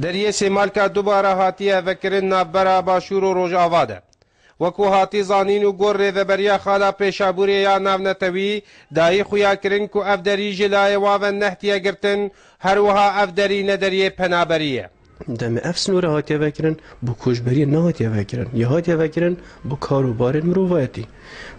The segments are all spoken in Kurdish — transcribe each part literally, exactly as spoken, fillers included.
Deriyê Sêmalka dubare hatiye vekirin navbera Başûr û Rojava de. Wekû hatî zanîn û gor rêveberiya xala Pêşabûrê ya navnetewî dayî xuya kirin ku ev derî ji layê wa ve nehtiye girtin, her wiha ev derî ne deriyê penaberî ye. Demê ev sinore hatiye vekirin, bi koçberiyê nehatiye vekirin. Ya hatiye vekirin bi kar û barên mirovayetî.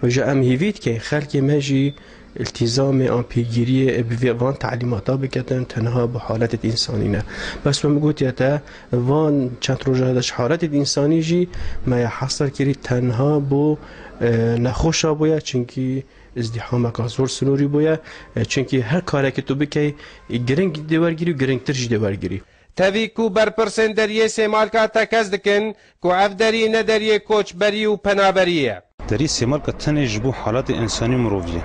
Vêca em hêvî dike xelkê me jî îltîzamê an pêgiriyê bi vê van talîmata biketin, tenha bi haletê însanî ne. Bes min gotiye te, van çend roja de ji haletê însanî jî me ya hesr kirî tenha bo, e, nexweşa bûye, çunkî îzdîhameka zor sînorî bûye, e, çunkî her karekî tu bikey, giring dê wergirî û giringtir jî dê wergirî. Tevî ku berpirsên deriyê Sêmalka tekez dikin ku ev derî ne deriyê koçberî û penaberî ye. Derî Sêmalka tenê ji bo halatê însanî û mirovî ye.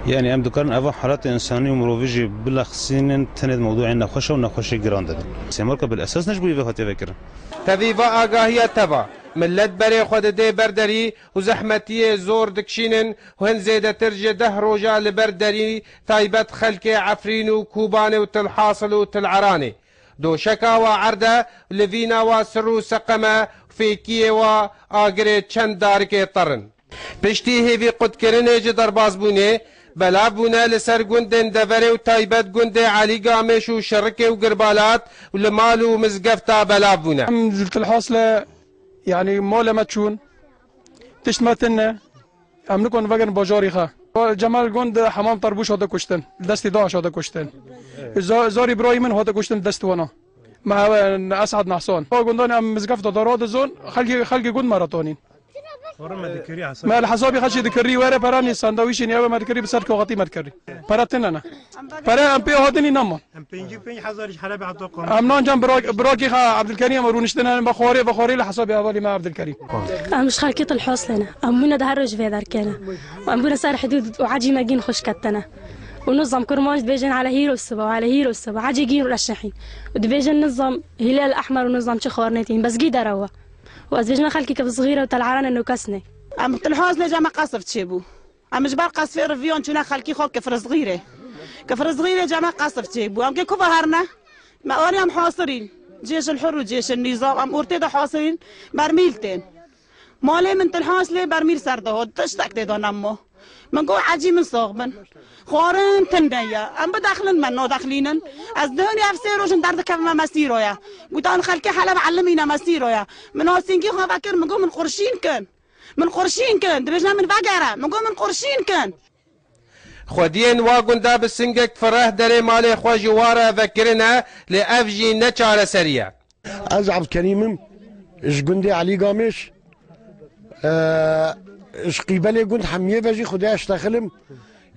Yanî em dikarin eva halatê însanî û mirovî jî bilexsînin tenê di mewdûyên nexweş û nexweşê giran de bin. Sêmalka bil esas ne ji bo vê hatiye vekirin. Tevî va agahiya teva, millet berê xwe didê ber derî û zehmetiyê zor dikişînin û hin zêdetir ji deh roja li ber derî taybet xelkê Efrîn û Kobanê û Til Hasil û Til Eranê. Doşeka wa erd e, livîna wa sir û seqem e, fêkiyê wa agirê çend darikê ter in. Piştî hêvî qutkirinê ji derbazbûnê, belav bûne li ser gundên deverê û taybet gundê Elî Gamêş û Şirikê û Girbalat û li mal û mizgefta belav bûne. Em ji Til Hasilê, yanî malê me çûn, tişt me tune. Em nikon vegerin bajarî xwe. Cemal gund Hemam Terbûş hate kuştin. Li destî DAIŞ hate kuştin. Za-, zarî birayî min hate kuştin li dest wana. Me hewe Esad Nehsan. O gundan em mizgefta dara dizon, xelkê, xelkê gund me re tonîn. Me li hesabî xeçî dikirî, were pera nî sandawîşî nî ewe me dikirî, bi ser kaxetî me dikirî. Pere tine ne. Pere em pê hatinî neman. Em pêncî û pênc hezar ji Helebê heta Qamûs. Em nancan bira-, birakî xwe Ebdilkerîm em rûniştine, me xwarê, ve xwarê li hesabê hevalî me Ebdilkerîm. Em ji xelkê Til Hasilê ne. Em bûne di her roj vê derkê ne. Em bûne ser hidûd û ecî me gîn xweş ketine. Û nizam kurmanc dibêjin ele hîro siba, ele hîro siba. Ecî gîn reşehîn. Û dibêjin nizam Hilal Ehmer û nizam çi xwarinê tîn. Bes gî derew e. Û ez bêjime xelkê ke bi zixîre û tel'erane nokes ne. Em Til Hasilê cema qesf çêbû. Em ji ber qesfê riviyan çûne xelkî xwe kifir zixîrê. Kifir zixîrê cema qesf çêbû. Em kê kuva herne? Me anî em hasirîn. Cêşil hur û cêşil nîzam. Em ortê de hasirîn. Bermîl tên. Malê min Til Hasilê bermîl ser de hot. Tiştek tê de nemo. Min got ecî min sax bin. Xwarin tinde ye. Em bidexlin me nadexlînin. Ez dihunî ev sê roj in derdikevime mesîroye. Gotan xelkê Heleb elimîne mesîroye. Min asînkî xwe vekir, min got min qurşîn kin. Min qurşîn kin. Dibêjine min vegere. Min got min qurşîn kin. Xwediyên wa gunda bi singek fireh derê malê xwe ji wa re vekirine, lê ev jî ne çareserî ye. Ez Ebdkerîm im, ji gundê Elî Gamêş. Eee, ji qîbelê gund hemiyê ve jî Xwedê ez texilim.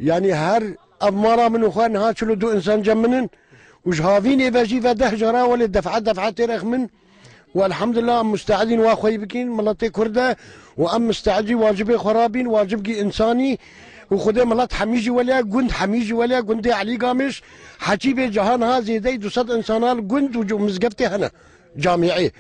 Yanî her ev mala min û xwe niha çil û du însan cem min in û ji havînê ve jî ve deh cara welê def'e def'e têrex min. Û elhamdulillah em musteedîn wa xweyî bikîn, miletê Kurd e û em musteedî wacibê xwe rabîn, wacibkî însanî û Xwedê milet hemî jî welê, gund hemî jî welê, gundê Elî Gamêş, heçî bê cahan ha zêdeyî du sed însana li gund û mizgeftê hene, camîê.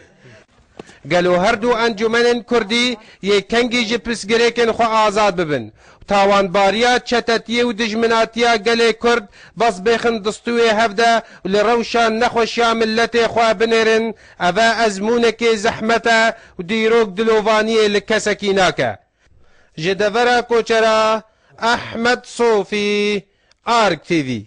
Gelo her du encûmenên Kurdî yê kengî ji pirsgirêkên xwe azad bibin? Tawanbariya çetetiyê û dijminatiya gelê Kurd bes bêxin di stûyê hev de û li rewşa nexweşiya miletê xwe binêrin, ev e ezmûnekê zehmet e û dîrok dilovaniyê li kesekî nake. Ji devera Koçera, Ehmed Sofî, Arg T V.